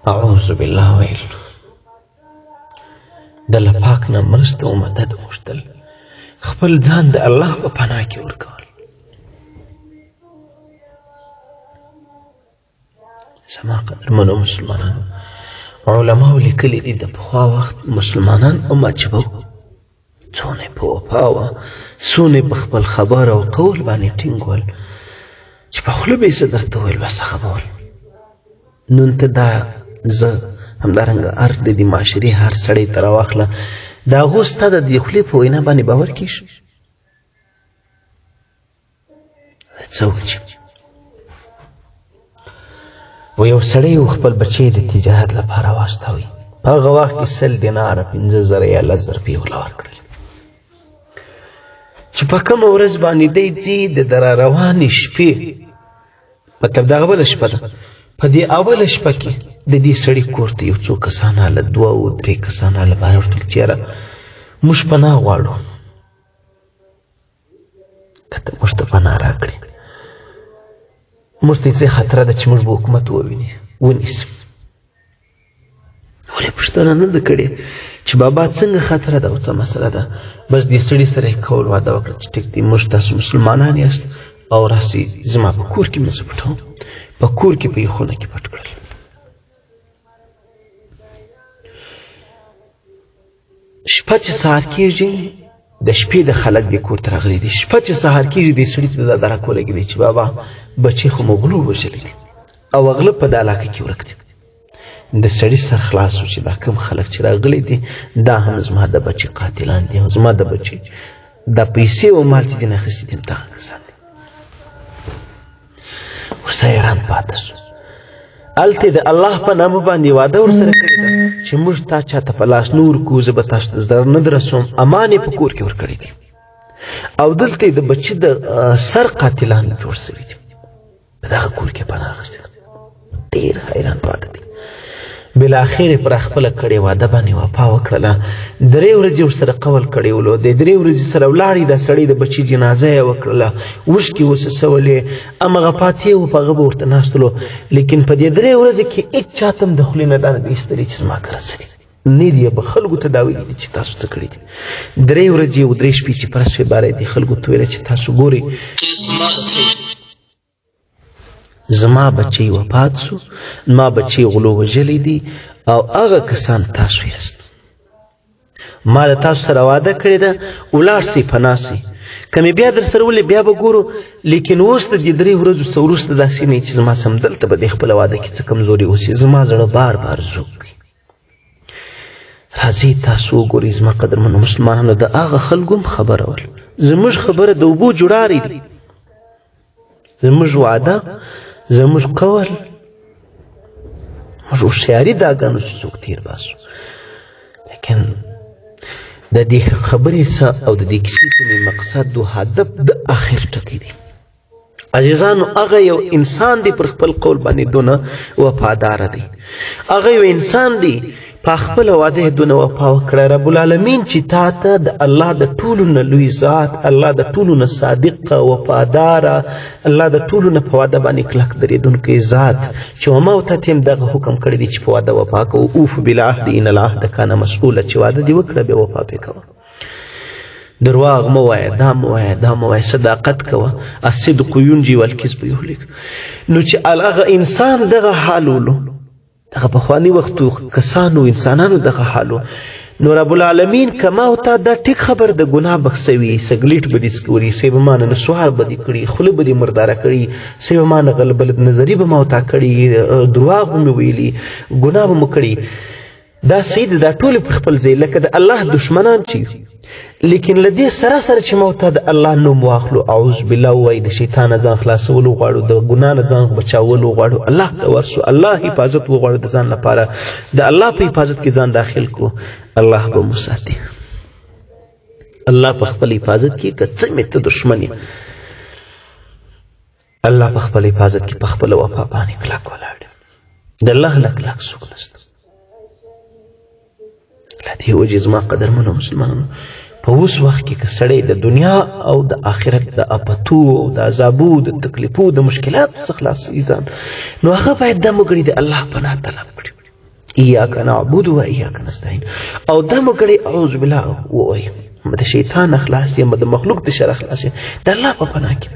اعوذ بالله ویل، د الله پاک نه مرسته او مدد غوښتل، خپل ځان د الله په پناه کې ورکول. زما قدرمنو مسلمانانو، علماو لیکلي دي د پخوا وخت مسلمانان هم عجیبه وو، څونه په وفا وه، څونه په خپل خبر او قول باندې ټینګ ول، چې په خوله به یې څه درته ویل بس هغه به ول. نن ته دا زه همدارنګه هر د دې معاشرې هر سړی ته راواخله، د هغو ستا د دې خولې په وینا باندې باور کېږي؟ څوک چې و یو سړی و خپل بچی د تجارت لپاره واستوي، په هغه وخت کې 100 دیناره، 5000 یا 10,000 روپۍ ورله ورکړل، چې په کومه ورځ باندې دی ځي د در روانې شپې، مطلب دغه بله شپه ده، په دې اوله شپه کې د دې سړي کور ته یو څو کسان راغله، دوه او درې کسان راغله، بهر ورته ویل چې یاره موږ پناه غواړو، که ته موږ ته پناه راکړې، موږ ته یې څه خطره ده چې موږ به حکومت وویني ونیسو. ولې پوښتنه نه ده کړې چې بابا څنګه خطره ده او څه مسله ده؟ بس دې سړي سره یې کول وعده وکړه چې ټیک دی، موږ تاسو مسلمانان یاست او راسئ زما په کور کې مې زه پټوم. په کور کې په یو خونه کې پټ کړل. شپه چې سهار کېږي، د شپې د خلک دې کور ته راغلي دي، شپه چې سهار کېږي دې سړي ته دا درک ولګېدی چې بابا بچي خو مو غلو وژلي دي او غله په دا علاقه کې ورک دي. د سړي سر خلاص شو چې دا کوم خلک چې راغلي دي دا هم زما د بچي قاتلان دي او زما د بچي دا پیسې او مال چې دې اخیستي دي دغه کسان دي. اوس حیران پاته شو. هلته د الله په نامه باندې وعده ورسره کړې ده چې موږ تا چاته په لاس نه ورکوو، زه به تاسو ته ضرر نه درسوم، امان یې په کور کې ورکړی دی او دلته د بچي د سر قاتلان جوړ شوي دي، په دغه کور کې پناه اخیستې. ډېر حیران پاته دي. بالاخره پر خپله کړې وعده باندې وفا وکړله، درې ورځې ورسره قول کړی ولو، د درې ورځې سره ولاړې دا سړی د بچي جنازه یې وکړله، اوښکې وڅڅولې، همغه پاتې و په هغه به ورته ناستلو، لیکن په دې درې ورځې کې هېڅ چا ته هم د خولې نه دا نه دي ایستلي چې زما کره څه دي، نه دي به خلکو ته دا ویلي دي چې تاسو څه کړي دي. درې ورځې او درې شپې چې پرس شوې باره دې خلکو ته ویله چې تاسو ګورئ زما بچی وفات سو، ما بچی غلو وژلی دی او هغه کسان تاسو یاست، ما د تاسو سره وعده کړې ده، ولاړ سئ پناه سئ، که مې بیا در سره ولې بیا به ګورو، لیکن اوس د دې درې ورځو څه وروسته داسې نه چې زما سم دلته به د خپله وعده کې څه کمزوري اوسي، زما زړه بار بار زوږ کوي. راځئ تاسو وګورئ زما قدرمنو مسلمانانو، د هغه خلکو هم خبره ول، زموږ خبره د اوبو جوړاری دی، زموږ وعده، زموږ قول، موږ هوښیاري دا ګڼو چې څوک تېر باسو، لیکن د دې خبرې څه او د دې کیسې څه مې مقصد او هدف د آخر ټکی دی. عزیزانو، هغه یو انسان دی پر خپل قول باندې دونه وفادار دی، هغه یو انسان دی په خپل وعده دونه وفا وکړه. رب العالمین چې تا ته د الله د ټولو نه لوی ذات، الله د ټولو نه صادق وفادار، الله د ټولو نه په وعده باندې کلک درېدونکی ذات چې وما او ته هم دغه حکم کړی دی چې په وعده وفا کوه، اوف بالعهد ان العهد کان مسؤولا، چې وعده دې وکړه بیا وفا پې کوه، درواغ مه وایه، دا مه وایه، دا مه وایه، صداقت کوه، الصدق ینجي والکذب یهلک. نو چې هغه انسان دغه حال ولو، دغه پخواني وختو کسانو انسانانو دغه حالو، نو رب العالمین کما او تا دا ټیک خبر د ګناه بخښوي، سګلیټ به دې څکولي، څه به مانه نسوار به دې کړي، خوله به دې مرداره کړي، څه به مانه غلبلد نظري به ما او تا کړي، درواغ به مې ویلي، ګناه به مو کړي، دا صحیح ده، دا ټول پر خپل ځای لکه د الله دشمنان چې یو، لیکن له دې سره سره چې موږ ته د الله نوم واخلو، اعوذ بالله ووایي، د شیطان نه ځان خلاصولو غواړو، د ګناه نه ځان بچولو غواړو، الله ته ورسو، الله حفاظت وغواړو د ځان لپاره، د الله په حفاظت کې ځان داخل کړو، الله به مو ساتي. الله په خپل حفاظت کې که څه مې ته دښمن یې، الله په خپل حفاظت کې په خپل وفا باندې کلک ولاړ، د الله نه کلک څوک نشته. له دې وجې زما قدرمنو مسلمانانو، په اوس وخت کې که سړی د دنیا او د آخرت د اپتو او د عذابو د تکلیفو د مشکلاتو څخه خلاصوي ځان، نو هغه باید دا وګړي د الله پناه طلب کړي. ایاک نعبد و ایاک نستعین. او دا مو کړی اعوذ بالله ووایي، د شیطان خلاص یم، د مخلوق د شر خلاص یم، د الله په پناه کې.